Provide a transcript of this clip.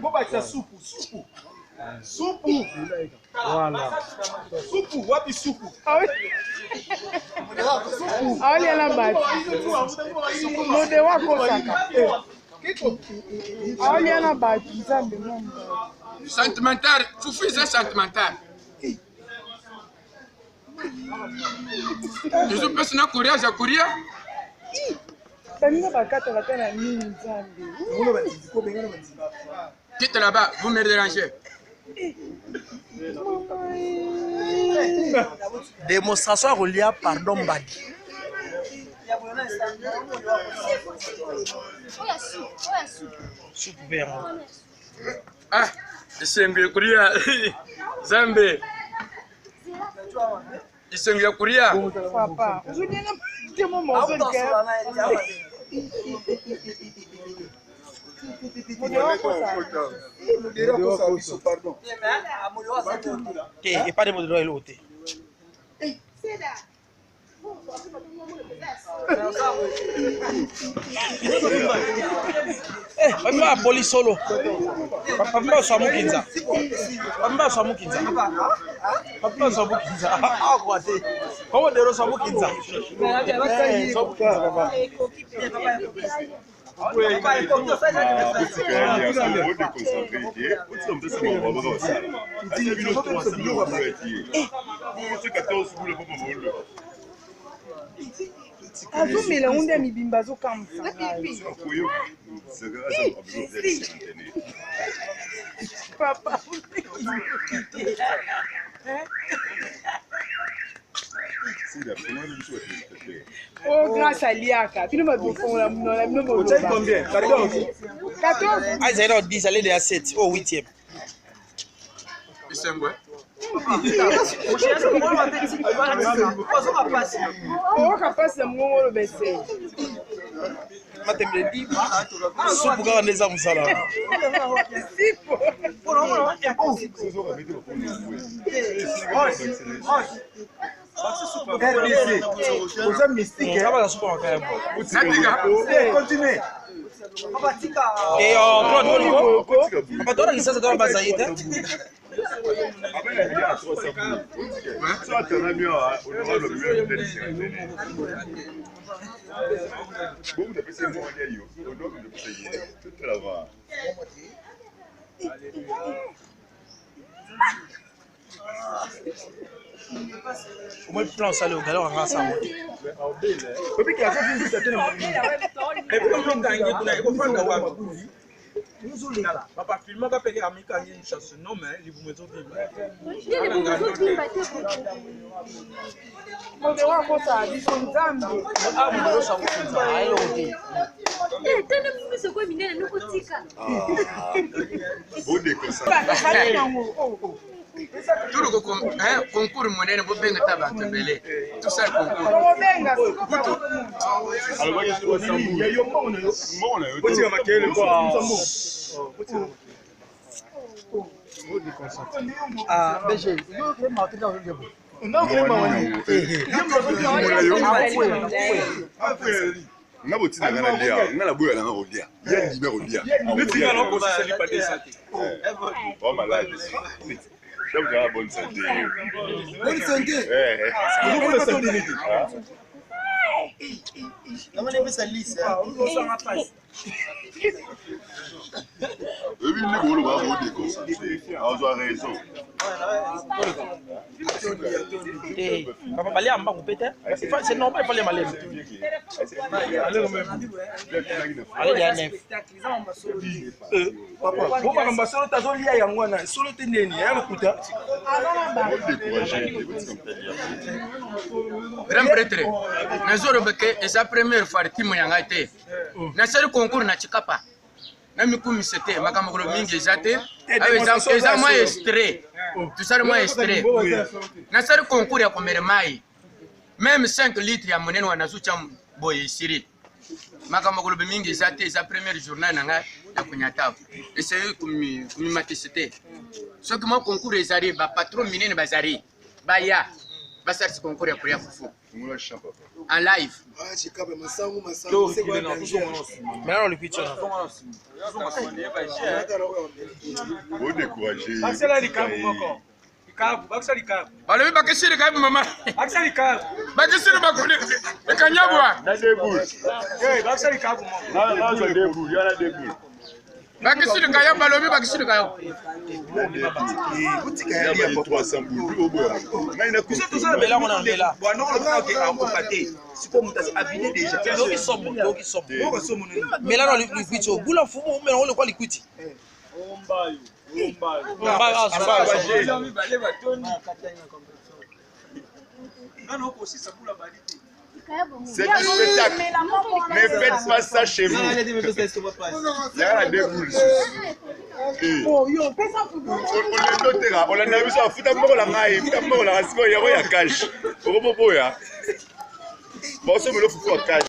Bobakisa supu, supu. Supu. Voilà. Supu, wapi supu? Aolia na bato. Mode wakosaka. Aolia na bato nzambe mwana. Sentimental, fufu eza sentimental. Ezopesa na courage ya kolia. Baninga bakataka ata na nini nzambe. Quitte là-bas, vous me dérangez. Démonstration ya kolia pardon mbadi. Supu mpe yango. Ah, esengo ya kolia. Zambe. Esengo ya kolia. Papa, ozolia na temo mozolika. Mode wakosaka. Te epa nde modelo eloko te. Eh, papi apoli solo. Papi baswa mukinza. Papi baswa mukinza. Papi baswa mukinza. Akwa te. Komo dero swa mukinza. Eh, swa mukinza papa. Azomela yango nde ya mibimba azokamwisa. Papa. Oh, grâce aliaka bino bato bofongola monoko na bino Otiaki boloba. combien? 14. 14. Ah, ezali na 10 ale de ya 7 au 8e. Esengo. Oyoka mpasi na mongongo oloba ese. Matembele di supu kaka nde eza mosala. Sipo. RDC. Oza mystique. Kaka na supu makaya bo. Natika. Eh, continue. Et en Papa tona lisasa tona bazaye te. Omoi plan osali ogala wanga sango te. Papa filmaka mpe amikangi chasse non mais libumu ezobima. Mode wakosaka biso nzambe. Ah, modelo sango mpenza ayeloko te. Bakali nango. Oh, oh. Tuluko concours monene bobenga ta bato ebele. Tosala concours. Tokobenga sikoyo. Botika makelele kwa. Ah, BG. Nga botinda nga nalia, nga naboya nanga kolia, ye ndima kolia. Netika na okosisa lipa desa te. Wa malade. Donc la bonne santé. Bonne santé. Eh. Oyebi nde koloba ko déconcentré. Azwa raison. Eh, papa balia mbangu mpe te. C'est normal, il fallait malema. Ale ya 9. Papa, bo makambo ya solo te azolia yango wana. Solo te ndeni, ya lokuta. Grand prêtre, nazoloba ke eza première fois timo ya ngai te. Nasali concours na Chikapa. Namikumisa te, makambo kolo mingi eza te. Awa eza mwa extrait. Tosali mwa extrait. Nasali concours ya komela mai. Même 5 litres ya monene wana nazotya boye esili. Makambo koloba mingi eza te, eza première journal na ngai ya konyata. Esengeli komimatisa te. Soki mwa concours ezali, bapatron minene bazali, baya basalisi concours ya kolia fufu. Fungola champ papa. En live. Mela na likwiti wana. Bo décourager. Bakisela likabu moko. Likabu, bakisa likabu. Balobi bakisiri kayebu mama. Bakisa likabu. Bakisiri bakuli ekanyabwa. Na deux boules. Eh, bakisa likabu moko. Na na zo deux boules, ya na deux boules. Bakisiri kayo balobi bakisiri kayo. Na deux boules. Ya ba 300 boules oboya. Ngai na Biso toza na Mela ngo na mela. Bwana olobaka ke akoka te. Sikoyo moto asi abine déjà. Toki somo, toki somo. Moko somo nini? Mela na likwiti oyo. Bula mfumu omela ngo lokwa likwiti. Ombayo, azo. C'est du spectacle. Ne faites pas ça chez vous. Ya na deux boules. Eh. Olendo teka, olanda biso afuta mbongo na ngai, futa mbongo na ngai sikoyo yango ya cash. Okoboboya. Bosomela fufu ya cash.